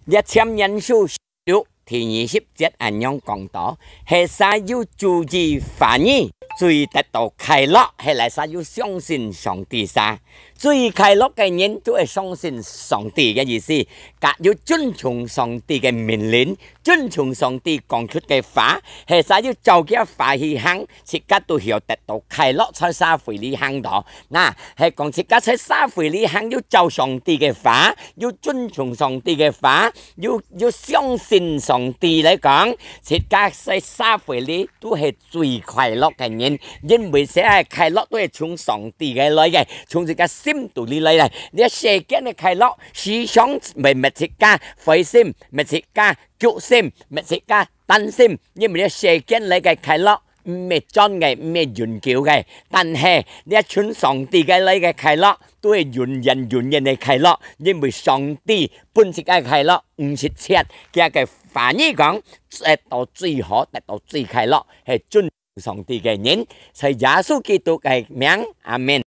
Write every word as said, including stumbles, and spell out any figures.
這箴言書六第二十節恁樣講到：係儕有注意話語，就得到快樂；係哪儕有相信上帝儕。最快樂个人就係相信上帝个意思，佮有遵從上帝个命令，遵從上帝講出个話，係儕有照厥話去行，自家都曉得到快樂在社會裡行到。那，係講自家在社會裡行，有照上帝个話，有遵從上帝个話，有，有相信上帝來講，自家在社會裡都係最快樂个人，因為這个快樂都係從上帝个來个，從自家心肚裡來个。這世間个快樂，時常會搣自家灰心，搣自家 急心，搣自家擔心，因為這世間來个快樂毋係真个，毋係永久个。但係這從上帝个來个快樂，都係永遠永遠个快樂，因為上帝分自家个快樂毋失切。佢个話語講，得到最好，得到最快樂，係遵從上帝个人，在耶穌基督个名，阿們。